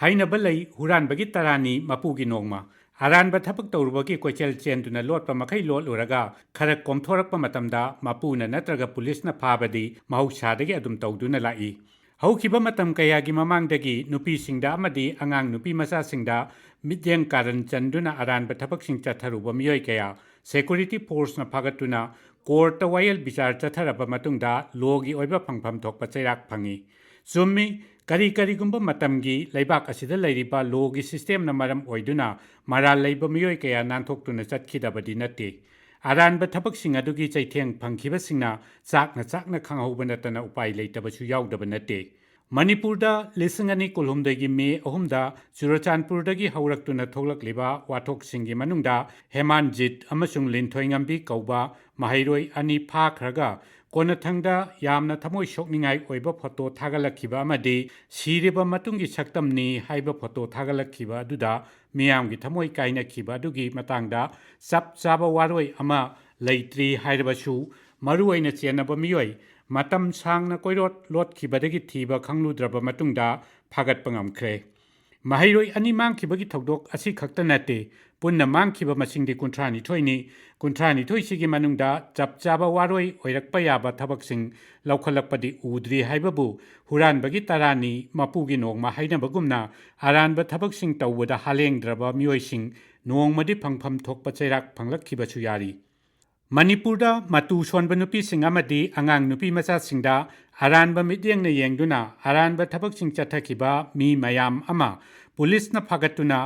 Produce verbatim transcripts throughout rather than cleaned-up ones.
ꯍꯥꯏꯅꯕ ꯂꯩ, ꯍꯨꯔꯥꯟꯕꯒꯤ ꯇꯔꯥꯅꯤ ꯃꯄꯨꯒꯤ ꯅꯣꯡꯃ꯫ ꯑꯔꯥꯟꯕ ꯊꯕꯛ ꯇꯧꯔꯨꯕꯒꯤ ꯀꯣꯏꯆꯦꯜ ꯆꯦꯟꯗꯨꯅ ꯂꯣꯠꯄ ꯃꯈꯩ ꯂꯣꯠꯂꯨꯔꯒ ꯈꯔ ꯀꯣꯝꯊꯣꯔꯛꯄ ꯃꯇꯝꯗ ꯃꯄꯨꯅ ꯅꯠꯇ꯭ꯔꯒ ꯄꯨꯂꯤꯁꯅ ꯐꯥꯕꯗꯤ ꯃꯍꯧꯁꯥꯗꯒꯤ ꯑꯗꯨꯝ ꯇꯧꯗꯨꯅ ꯂꯥꯛꯏ꯫ ꯍꯧꯈꯤꯕ ꯃꯇꯝ ꯀꯌꯥꯒꯤ ꯃꯃꯥꯡꯗꯒꯤ ꯅꯨꯄꯤꯁꯤꯡꯗ ꯑꯃꯗꯤ ꯑꯉꯥꯡ ꯅꯨꯄꯤ ꯃꯆꯥꯁꯤꯡꯗ ꯃꯤꯠꯌꯦꯡ ꯀꯥꯔꯟ ꯆꯟꯗꯨꯅ ꯑꯔꯥꯟꯕ ꯊꯕꯛꯁꯤꯡ ꯆꯠꯊꯔꯨꯕ ꯃꯤꯑꯣꯏ ꯀꯌꯥ ꯁꯦꯀ꯭ꯌꯨꯔꯤꯇꯤ ꯐꯣꯔꯁꯅ ꯐꯥꯒꯠꯇꯨꯅ ꯀꯣꯔꯠꯇ ꯋꯥꯌꯦꯜ ꯕꯤꯆꯥꯔ ꯆꯠꯊꯔꯕ ꯃꯇꯨꯡꯗ ꯂꯣꯒꯤ ꯑꯣꯏꯕ ꯐꯪꯐꯝ ꯊꯣꯛꯄ ꯆꯩꯔꯥꯛ ꯐꯪꯏ꯫ ꯆꯨꯝꯃꯤ, ꯀꯔꯤ ꯀꯔꯤꯒꯨꯝꯕ ꯃꯇꯝꯒꯤ ꯂꯩꯕꯥꯛ ꯑꯁꯤꯗ ꯂꯩꯔꯤꯕ ꯂꯣꯒꯤ ꯁꯤꯁꯇꯦꯝꯅ ꯃꯔꯝ ꯑꯣꯏꯗꯨꯅ ꯃꯔꯥꯜ ꯂꯩꯕ ꯃꯤꯑꯣꯏ ꯀꯌꯥ ꯅꯥꯟꯊꯣꯛꯇꯨꯅ ꯆꯠꯈꯤꯗꯕꯗꯤ ꯅꯠꯇꯦ꯫ ꯑꯔꯥꯟꯕ ꯊꯕꯛꯁꯤꯡ ꯑꯗꯨꯒꯤ ꯆꯩꯊꯦꯡ ꯐꯪꯈꯤꯕꯁꯤꯡꯅ ꯆꯥꯛꯅ ꯆꯥꯛꯅ ꯈꯪꯍꯧꯕ ꯅꯠꯇꯅ ꯎꯄꯥꯏ ꯂꯩꯇꯕꯁꯨ ꯌꯥꯎꯗꯕ ꯅꯠꯇꯦ꯫ ꯃꯅꯤꯄꯨꯔꯗ ꯂꯤꯁꯤꯡ ꯑꯅꯤ ꯀꯨꯟꯍꯨꯝꯗꯣꯏꯒꯤ ꯃꯦ ꯑꯍꯨꯝꯗ ꯆꯨꯔꯆꯥꯟꯄꯨꯔꯗꯒꯤ ꯍꯧꯔꯛꯇꯨꯅ ꯊꯣꯛꯂꯛꯂꯤꯕ ꯋꯥꯊꯣꯛꯁꯤꯡꯒꯤ ꯃꯅꯨꯡꯗ ꯍꯦꯃꯥꯟꯖꯤꯠ ꯑꯃꯁꯨꯡ ꯂꯤꯟꯊꯣꯏꯉꯝꯕꯤ ꯀꯧꯕ ꯃꯍꯩꯔꯣꯏ ꯑꯅꯤ ꯐꯥꯈ꯭ꯔꯒ ꯀꯣꯟꯅꯊꯪꯗ ꯌꯥꯝꯅ ꯊꯃꯣꯏ ꯁꯣꯛꯅꯤꯡꯉꯥꯏ ꯑꯣꯏꯕ ꯐꯣꯇꯣ ꯊꯥꯒꯠꯂꯛꯈꯤꯕ ꯑꯃꯗꯤ ꯁꯤꯔꯤꯕ ꯃꯇꯨꯡꯒꯤ ꯁꯛꯇꯝꯅꯤ ꯍꯥꯏꯕ ꯐꯣꯇꯣ ꯊꯥꯒꯠꯂꯛꯈꯤꯕ ꯑꯗꯨꯗ ꯃꯤꯌꯥꯝꯒꯤ ꯊꯃꯣꯏ ꯀꯥꯏꯅꯈꯤꯕ ꯑꯗꯨꯒꯤ ꯃꯇꯥꯡꯗ ꯆꯞ ꯆꯥꯕ ꯋꯥꯔꯣꯏ ꯑꯃ ꯂꯩꯇ꯭ꯔꯤ ꯍꯥꯏꯔꯕꯁꯨ, ꯃꯔꯨꯑꯣꯏꯅ ꯆꯦꯟꯅꯕ ꯃꯤꯑꯣꯏ ꯃꯇꯝ ꯁꯥꯡꯅ ꯀꯣꯏꯔꯣꯠ ꯂꯣꯠꯈꯤꯕꯗꯒꯤ ꯊꯤꯕ ꯈꯪꯂꯨꯗ꯭ꯔꯕ ꯃꯇꯨꯡꯗ ꯐꯥꯒꯠꯄ ꯉꯝꯈ꯭ꯔꯦ꯫ ꯃꯍꯩꯔꯣꯏ ꯑꯅꯤ ꯃꯥꯡꯈꯤꯕꯒꯤ ꯊꯧꯗꯣꯛ ꯑꯁꯤꯈꯛꯇ ꯅꯠꯇꯦ, ꯄꯨꯟꯅ ꯃꯥꯡꯈꯤꯕ ꯃꯁꯤꯡꯗꯤ ꯀꯨꯟꯊ꯭ꯔꯥꯅꯤꯊꯣꯏꯅꯤ꯫ ꯀꯨꯟꯊ꯭ꯔꯥꯅꯤꯊꯣꯏꯁꯤꯒꯤ ꯃꯅꯨꯡꯗ ꯆꯞ ꯆꯥꯕ ꯋꯥꯔꯣꯏ ꯑꯣꯏꯔꯛꯄ ꯌꯥꯕ ꯊꯕꯛꯁꯤꯡ ꯂꯧꯈꯠꯂꯛꯄꯗꯤ ꯎꯗ꯭ꯔꯤ ꯍꯥꯏꯕꯕꯨ ꯍꯨꯔꯥꯟꯕꯒꯤ ꯇꯔꯥꯅꯤ ꯃꯄꯨꯒꯤ ꯅꯣꯡꯃ ꯍꯥꯏꯅꯕꯒꯨꯝꯅ ꯑꯔꯥꯟꯕ ꯊꯕꯛꯁꯤꯡ ꯇꯧꯕꯗ ꯍꯥꯂꯦꯡꯗ꯭ꯔꯕ ꯃꯤꯑꯣꯏꯁꯤꯡ ꯅꯣꯡꯃꯗꯤ ꯐꯪꯐꯝ ꯊꯣꯛꯄ ꯆꯩꯔꯥꯛ ꯐꯪꯂꯛꯈꯤꯕꯁꯨ ꯌꯥꯔꯤ꯫ ꯃꯅꯤꯄꯨꯔꯗ ꯃꯇꯨ ꯁꯣꯟꯕ ꯅꯨꯄꯤꯁꯤꯡ ꯑꯃꯗꯤ ꯑꯉꯥꯡ ꯅꯨꯄꯤ ꯃꯆꯥꯁꯤꯡꯗ ꯑꯔꯥꯟꯕ ꯃꯤꯠꯌꯦꯡꯅ ꯌꯦꯡꯗꯨꯅ ꯑꯔꯥꯟꯕ ꯊꯕꯛꯁꯤꯡ ꯆꯠꯊꯈꯤꯕ ꯃꯤ ꯃꯌꯥꯝ ꯑꯃ ꯄꯨꯂꯤꯁꯅ ꯐꯥꯒꯠꯇꯨꯅ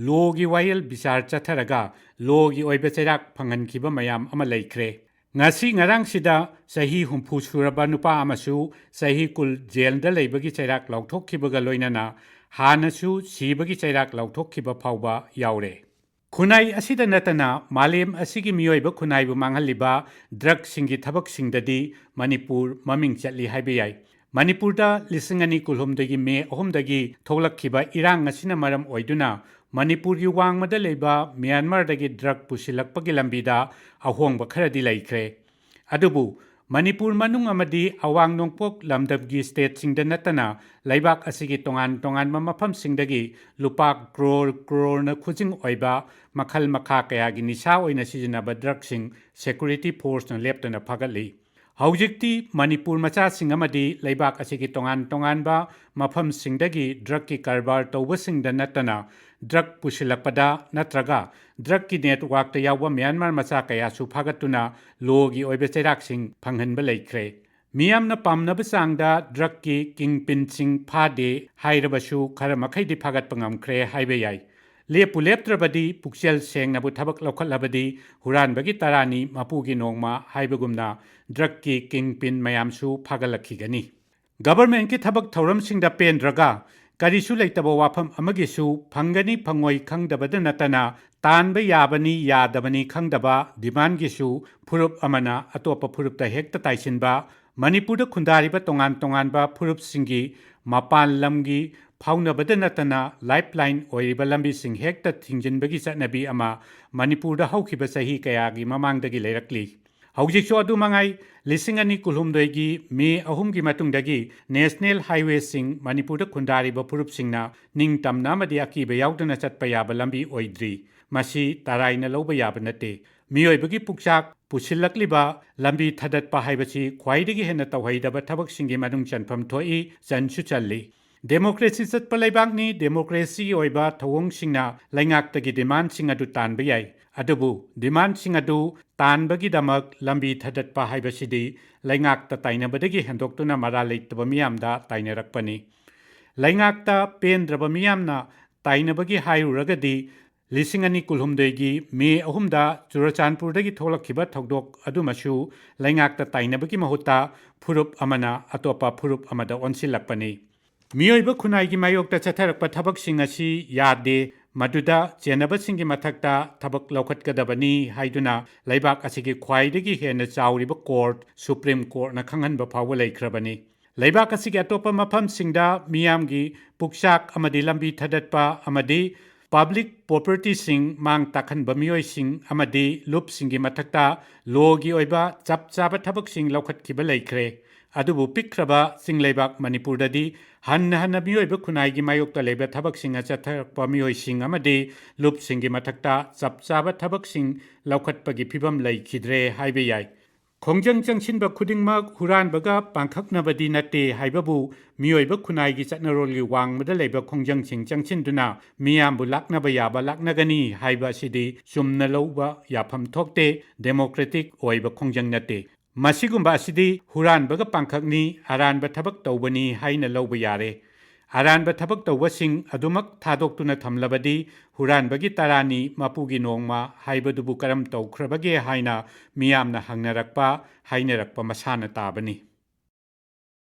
ꯂꯣꯒꯤ ꯋꯥꯌꯦꯜ ꯕꯤꯆꯥꯔ ꯆꯠꯊꯔꯒ ꯂꯣꯒꯤ ꯑꯣꯏꯕ ꯆꯩꯔꯥꯛ ꯐꯪꯍꯟꯈꯤꯕ ꯃꯌꯥꯝ ꯑꯃ ꯂꯩꯈ꯭ꯔꯦ꯫ ꯉꯁꯤ ꯉꯔꯥꯡꯁꯤꯗ ꯆꯍꯤ ꯍꯨꯝꯐꯨ ꯁꯨꯔꯕ ꯅꯨꯄꯥ ꯑꯃꯁꯨ ꯆꯍꯤ ꯀꯨꯟ ꯖꯦꯜꯗ ꯂꯩꯕꯒꯤ ꯆꯩꯔꯥꯛ ꯂꯥꯎꯊꯣꯛꯈꯤꯕꯒ ꯂꯣꯏꯅꯅ ꯍꯥꯟꯅꯁꯨ ꯁꯤꯕꯒꯤ ꯆꯩꯔꯥꯛ ꯂꯥꯎꯊꯣꯛꯈꯤꯕ ꯐꯥꯎꯕ ꯌꯥꯎꯔꯦ꯫ ꯈꯨꯟꯅꯥꯏ ꯑꯁꯤꯗ ꯅꯠꯇꯅ ꯃꯥꯂꯦꯝ ꯑꯁꯤꯒꯤ ꯃꯤꯑꯣꯏꯕ ꯈꯨꯟꯅꯥꯏꯕꯨ ꯃꯥꯡꯍꯜꯂꯤꯕ ꯗ꯭ꯔꯒꯁꯤꯡꯒꯤ ꯊꯕꯛꯁꯤꯡꯗꯗꯤ ꯃꯅꯤꯄꯨꯔ ꯃꯃꯤꯡ ꯆꯠꯂꯤ ꯍꯥꯏꯕ ꯌꯥꯏ꯫ ꯃꯅꯤꯄꯨꯔꯗ ꯂꯤꯁꯤꯡ ꯑꯅꯤ ꯀꯨꯟꯍꯨꯝꯗꯣꯏꯒꯤ ꯃꯦ ꯑꯍꯨꯝꯗꯒꯤ ꯊꯣꯛꯂꯛꯈꯤꯕ ꯏꯔꯥꯡ ꯑꯁꯤꯅ ꯃꯔꯝ ꯑꯣꯏꯗꯨꯅ ꯃꯅꯤꯄꯨꯔꯒꯤ ꯋꯥꯡꯃꯗ ꯂꯩꯕ ꯃ꯭ꯌꯥꯟꯃꯥꯔꯗꯒꯤ ꯗ꯭ꯔꯒ ꯄꯨꯁꯤꯜꯂꯛꯄꯒꯤ ꯂꯝꯕꯤꯗ ꯑꯍꯣꯡꯕ ꯈꯔꯗꯤ ꯂꯩꯈ꯭ꯔꯦ꯫ ꯑꯗꯨꯕꯨ ꯃꯅꯤꯄꯨꯔ ꯃꯅꯨꯡ ꯑꯃꯗꯤ ꯑꯋꯥꯡ ꯅꯣꯡꯄꯣꯛ ꯂꯝꯗꯝꯒꯤ ꯁ꯭ꯇꯦꯠꯁꯤꯡꯗ ꯅꯠꯇꯅ ꯂꯩꯕꯥꯛ ꯑꯁꯤꯒꯤ ꯇꯣꯉꯥꯟ ꯇꯣꯉꯥꯟꯕ ꯃꯐꯝꯁꯤꯡꯗꯒꯤ ꯂꯨꯄꯥ ꯀ꯭ꯔꯣꯔ ꯀ꯭ꯔꯣꯔꯅ ꯈꯨꯖꯤꯡ ꯑꯣꯏꯕ ꯃꯈꯜ ꯃꯈꯥ ꯀꯌꯥꯒꯤ ꯅꯤꯁꯥ ꯑꯣꯏꯅ ꯁꯤꯖꯤꯟꯅꯕ ꯗ꯭ꯔꯒꯁꯤꯡ ꯁꯦꯀ꯭ꯌꯨꯔꯤꯇꯤ ꯐꯣꯔꯁꯅ ꯂꯦꯞꯇꯅ ꯐꯥꯒꯠꯂꯤ꯫ ꯍꯧꯖꯤꯛꯇꯤ ꯃꯅꯤꯄꯨꯔ ꯃꯆꯥꯁꯤꯡ ꯑꯃꯗꯤ ꯂꯩꯕꯥꯛ ꯑꯁꯤꯒꯤ ꯇꯣꯉꯥꯟ ꯇꯣꯉꯥꯟꯕ ꯃꯐꯝꯁꯤꯡꯗꯒꯤ ꯗ꯭ꯔꯒꯀꯤ ꯀꯔꯕꯥꯔ ꯇꯧꯕꯁꯤꯡꯗ ꯅꯠꯇꯅ ꯗ꯭ꯔꯒ ꯄꯨꯁꯤꯜꯂꯛꯄꯗ ꯅꯠꯇ꯭ꯔꯒ ꯗ꯭ꯔꯒꯀꯤ ꯅꯦꯠꯋꯥꯔꯛꯇ ꯌꯥꯎꯕ ꯃ꯭ꯌꯥꯟꯃꯥꯔ ꯃꯆꯥ ꯀꯌꯥꯁꯨ ꯐꯥꯒꯠꯇꯨꯅ ꯂꯣꯒꯤ ꯑꯣꯏꯕ ꯆꯩꯔꯥꯛꯁꯤꯡ ꯐꯪꯍꯟꯕ ꯂꯩꯈ꯭ꯔꯦ꯫ ꯃꯤꯌꯥꯝꯅ ꯄꯥꯝꯅꯕ ꯆꯥꯡꯗ ꯗ꯭ꯔꯒꯀꯤ ꯀꯤꯡ ꯄꯤꯟꯁꯤꯡ ꯐꯥꯗꯦ ꯍꯥꯏꯔꯕꯁꯨ ꯈꯔ ꯃꯈꯩꯗꯤ ꯐꯥꯒꯠꯄ ꯉꯝꯈ꯭ꯔꯦ ꯍꯥꯏꯕ ꯌꯥꯏ꯫ ꯂꯦꯞꯄꯨ ꯂꯦꯞꯇ꯭ꯔꯕꯗꯤ ꯄꯨꯛꯆꯦꯜ ꯁꯦꯡꯅꯕꯨ ꯊꯕꯛ ꯂꯧꯈꯠꯂꯕꯗꯤ ꯍꯨꯔꯥꯟꯕꯒꯤ ꯇꯔꯥꯅꯤ ꯃꯄꯨꯒꯤ ꯅꯣꯡꯃ ꯍꯥꯏꯕꯒꯨꯝꯅ ꯗ꯭ꯔꯒꯀꯤ ꯀꯤꯡ ꯄꯤꯟ ꯃꯌꯥꯝꯁꯨ ꯐꯥꯒꯠꯂꯛꯈꯤꯒꯅꯤ꯫ ꯒꯚꯔꯟꯃꯦꯟꯠꯀꯤ ꯊꯕꯛ ꯊꯧꯔꯝꯁꯤꯡꯗ ꯄꯦꯟꯗ꯭ꯔꯒ ꯀꯔꯤꯁꯨ ꯂꯩꯇꯕ ꯋꯥꯐꯝ ꯑꯃꯒꯤꯁꯨ ꯐꯪꯒꯅꯤ ꯐꯪꯉꯣꯏ ꯈꯪꯗꯕꯗ ꯅꯠꯇꯅ ꯇꯥꯟꯕ ꯌꯥꯕꯅꯤ ꯌꯥꯗꯕꯅꯤ ꯈꯪꯗꯕ ꯗꯤꯃꯥꯟꯒꯤꯁꯨ ꯐꯨꯔꯨꯞ ꯑꯃꯅ ꯑꯇꯣꯞꯄ ꯐꯨꯔꯨꯞꯇ ꯍꯦꯛꯇ ꯇꯥꯏꯁꯤꯟꯕ, ꯃꯅꯤꯄꯨꯔꯗ ꯈꯨꯟꯗꯥꯔꯤꯕ ꯇꯣꯉꯥꯟ ꯇꯣꯉꯥꯟꯕ ꯐꯨꯔꯨꯞꯁꯤꯡꯒꯤ ꯃꯄꯥꯟ ꯂꯝꯒꯤ ꯐꯥꯎꯅꯕꯗ ꯅꯠꯇꯅ ꯂꯥꯏꯐ ꯂꯥꯏꯟ ꯑꯣꯏꯔꯤꯕ ꯂꯝꯕꯤꯁꯤꯡ ꯍꯦꯛꯇ ꯊꯤꯡꯖꯤꯟꯕꯒꯤ ꯆꯠꯅꯕꯤ ꯑꯃ ꯃꯅꯤꯄꯨꯔꯗ ꯍꯧꯈꯤꯕ ꯆꯍꯤ ꯀꯌꯥꯒꯤ ꯃꯃꯥꯡꯗꯒꯤ ꯂꯩꯔꯛꯂꯤ꯫ ꯍꯧꯖꯤꯛꯁꯨ ꯑꯗꯨ ꯃꯉꯥꯏ, ꯂꯤꯁꯤꯡ ꯑꯅꯤ ꯀꯨꯟꯍꯨꯝꯗꯣꯏꯒꯤ ꯃꯦ ꯑꯍꯨꯝꯒꯤ ꯃꯇꯨꯡꯗꯒꯤ ꯅꯦꯁꯅꯦꯜ ꯍꯥꯏꯋꯦꯁꯤꯡ ꯃꯅꯤꯄꯨꯔꯗ ꯈꯨꯟꯗꯥꯔꯤꯕ ꯐꯨꯔꯨꯞꯁꯤꯡꯅ ꯅꯤꯡꯇꯝꯅ ꯑꯃꯗꯤ ꯑꯀꯤꯕ ꯌꯥꯎꯗꯅ ꯆꯠꯄ ꯌꯥꯕ ꯂꯝꯕꯤ ꯑꯣꯏꯗ꯭ꯔꯤ꯫ ꯃꯁꯤ ꯇꯔꯥꯏꯅ ꯂꯧꯕ ꯌꯥꯕ ꯅꯠꯇꯦ꯫ ꯃꯤꯑꯣꯏꯕꯒꯤ ꯄꯨꯛꯆꯥꯛ ꯄꯨꯁꯤꯜꯂꯛꯂꯤꯕ ꯂꯝꯕꯤ ꯊꯥꯗꯠꯄ ꯍꯥꯏꯕꯁꯤ ꯈ꯭ꯋꯥꯏꯗꯒꯤ ꯍꯦꯟꯅ ꯇꯧꯍꯩꯗꯕ ꯊꯕꯛꯁꯤꯡꯒꯤ ꯃꯅꯨꯡ ꯆꯟꯐꯝ ꯊꯣꯛꯏ, ꯆꯟꯁꯨ ꯆꯜꯂꯤ꯫ ꯗꯦꯃꯣꯀ꯭ꯔꯦꯁꯤ ꯆꯠꯄ ꯂꯩꯕꯥꯛꯅꯤ, ꯗꯦꯃꯣꯀ꯭ꯔꯦꯁꯤꯒꯤ ꯑꯣꯏꯕ ꯊꯧꯑꯣꯡꯁꯤꯡꯅ ꯂꯩꯉꯥꯛꯇꯒꯤ ꯗꯤꯃꯥꯟꯁꯤꯡ ꯑꯗꯨ ꯇꯥꯟꯕ ꯌꯥꯏ꯫ ꯑꯗꯨꯕꯨ ꯗꯤꯃꯥꯟꯁꯤꯡ ꯑꯗꯨ ꯇꯥꯟꯕꯒꯤꯗꯃꯛ ꯂꯝꯕꯤ ꯊꯥꯗꯠꯄ ꯍꯥꯏꯕꯁꯤꯗꯤ ꯂꯩꯉꯥꯛꯇ ꯇꯥꯏꯅꯕꯗꯒꯤ ꯍꯦꯟꯗꯣꯛꯇꯨꯅ ꯃꯔꯥꯜ ꯂꯩꯇꯕ ꯃꯤꯌꯥꯝꯗ ꯇꯥꯏꯅꯔꯛꯄꯅꯤ꯫ ꯂꯩꯉꯥꯛꯇ ꯄꯦꯟꯗ꯭ꯔꯕ ꯃꯤꯌꯥꯝꯅ ꯇꯥꯏꯅꯕꯒꯤ ꯍꯥꯏꯔꯨꯔꯒꯗꯤ, ꯂꯤꯁꯤꯡ ꯑꯅꯤ ꯀꯨꯟꯍꯨꯝꯗꯣꯏꯒꯤ ꯃꯦ ꯑꯍꯨꯝꯗ ꯆꯨꯔꯆꯥꯟꯄꯨꯔꯗꯒꯤ ꯊꯣꯛꯂꯛꯈꯤꯕ ꯊꯧꯗꯣꯛ ꯑꯗꯨꯃꯁꯨ ꯂꯩꯉꯥꯛꯇ ꯇꯥꯏꯅꯕꯒꯤ ꯃꯍꯨꯠꯇ ꯐꯨꯔꯨꯞ ꯑꯃꯅ ꯑꯇꯣꯞꯄ ꯐꯨꯔꯨꯞ ꯑꯃꯗ ꯑꯣꯟꯁꯤꯜꯂꯛꯄꯅꯤ꯫ ꯃꯤꯑꯣꯏꯕ ꯈꯨꯟꯅꯥꯏꯒꯤ ꯃꯥꯌꯣꯛꯇ ꯆꯠꯊꯔꯛꯄ ꯊꯕꯛꯁꯤꯡ ꯑꯁꯤ ꯌꯥꯗꯦ, ꯃꯗꯨꯗ ꯆꯦꯟꯅꯕꯁꯤꯡꯒꯤ ꯃꯊꯛꯇ ꯊꯕꯛ ꯂꯧꯈꯠꯀꯗꯕꯅꯤ ꯍꯥꯏꯗꯨꯅ ꯂꯩꯕꯥꯛ ꯑꯁꯤꯒꯤ ꯈ꯭ꯋꯥꯏꯗꯒꯤ ꯍꯦꯟꯅ ꯆꯥꯎꯔꯤꯕ ꯀꯣꯔꯠ, ꯁꯨꯄ꯭ꯔꯤꯝ ꯀꯣꯔꯠꯅ ꯈꯪꯍꯟꯕ ꯐꯥꯎꯕ ꯂꯩꯈ꯭ꯔꯕꯅꯤ꯫ ꯂꯩꯕꯥꯛ ꯑꯁꯤꯒꯤ ꯑꯇꯣꯞꯄ ꯃꯐꯝꯁꯤꯡꯗ ꯃꯤꯌꯥꯝꯒꯤ ꯄꯨꯛꯆꯥꯛ ꯑꯃꯗꯤ ꯂꯝꯕꯤ ꯊꯥꯗꯠꯄ ꯑꯃꯗꯤ ꯄꯕ꯭ꯂꯤꯛ ꯄ꯭ꯔꯣꯄꯔꯇꯤꯁꯤꯡ ꯃꯥꯡ ꯇꯥꯛꯍꯟꯕ ꯃꯤꯑꯣꯏꯁꯤꯡ ꯑꯃꯗꯤ ꯂꯨꯞꯁꯤꯡꯒꯤ ꯃꯊꯛꯇ ꯂꯣꯒꯤ ꯑꯣꯏꯕ ꯆꯞ ꯆꯥꯕ ꯊꯕꯛꯁꯤꯡ ꯂꯧꯈꯠꯈꯤꯕ ꯂꯩꯈ꯭ꯔꯦ꯫ ꯑꯗꯨꯕꯨ ꯄꯤꯛꯈ꯭ꯔꯕ ꯆꯤꯡꯂꯩꯕꯥꯛ ꯃꯅꯤꯄꯨꯔꯗꯗꯤ ꯍꯟꯅ ꯍꯟꯅ ꯃꯤꯑꯣꯏꯕ ꯈꯨꯟꯅꯥꯏꯒꯤ ꯃꯥꯌꯣꯛꯇ ꯂꯩꯕ ꯊꯕꯛꯁꯤꯡ ꯆꯠꯊꯔꯛꯄ ꯃꯤꯑꯣꯏꯁꯤꯡ ꯑꯃꯗꯤ ꯂꯨꯞꯁꯤꯡꯒꯤ ꯃꯊꯛꯇ ꯆꯞ ꯆꯥꯕ ꯊꯕꯛꯁꯤꯡ ꯂꯧꯈꯠꯄꯒꯤ ꯐꯤꯕꯝ ꯂꯩꯈꯤꯗ꯭ꯔꯦ ꯍꯥꯏꯕ ꯌꯥꯏ꯫ ꯈꯣꯡꯖꯪ ꯆꯪꯁꯤꯟꯕ ꯈꯨꯗꯤꯡꯃꯛ ꯍꯨꯔꯥꯟꯕꯒ ꯄꯥꯡꯈꯛꯅꯕꯗꯤ ꯅꯠꯇꯦ ꯍꯥꯏꯕꯕꯨ ꯃꯤꯑꯣꯏꯕ ꯈꯨꯟꯅꯥꯏꯒꯤ ꯆꯠꯅꯔꯣꯜꯒꯤ ꯋꯥꯡꯃꯗ ꯂꯩꯕ ꯈꯣꯡꯖꯪꯁꯤꯡ ꯆꯪꯁꯤꯟꯗꯨꯅ ꯃꯤꯌꯥꯝꯕꯨ ꯂꯥꯛꯅꯕ ꯌꯥꯕ ꯂꯥꯛꯅꯒꯅꯤ ꯍꯥꯏꯕ ꯑꯁꯤꯗꯤ ꯆꯨꯝꯅ ꯂꯧꯕ ꯌꯥꯐꯝ ꯊꯣꯛꯇꯦ, ꯗꯦꯃꯣꯀ꯭ꯔꯦꯇꯤꯛ ꯑꯣꯏꯕ ꯈꯣꯡꯖꯪ ꯅꯠꯇꯦ꯫ ꯃꯁꯤꯒꯨꯝꯕ ꯑꯁꯤꯗꯤ ꯍꯨꯔꯥꯟꯕꯒ ꯄꯥꯡꯈꯛꯅꯤ, ꯑꯔꯥꯟꯕ ꯊꯕꯛ ꯇꯧꯕꯅꯤ ꯍꯥꯏꯅ ꯂꯧꯕ ꯌꯥꯔꯦ꯫ ꯑꯔꯥꯟꯕ ꯊꯕꯛ ꯇꯧꯕꯁꯤꯡ ꯑꯗꯨꯃꯛ ꯊꯥꯗꯣꯛꯇꯨꯅ ꯊꯝꯂꯕꯗꯤ ꯍꯨꯔꯥꯟꯕꯒꯤ ꯇꯔꯥꯅꯤ ꯃꯄꯨꯒꯤ ꯅꯣꯡꯃ ꯍꯥꯏꯕꯗꯨꯕꯨ ꯀꯔꯝ ꯇꯧꯈ꯭ꯔꯕꯒꯦ ꯍꯥꯏꯅ ꯃꯤꯌꯥꯝꯅ ꯍꯪꯅꯔꯛꯄ, ꯍꯥꯏꯅꯔꯛꯄ ꯃꯁꯥꯅ ꯇꯥꯕꯅꯤ꯫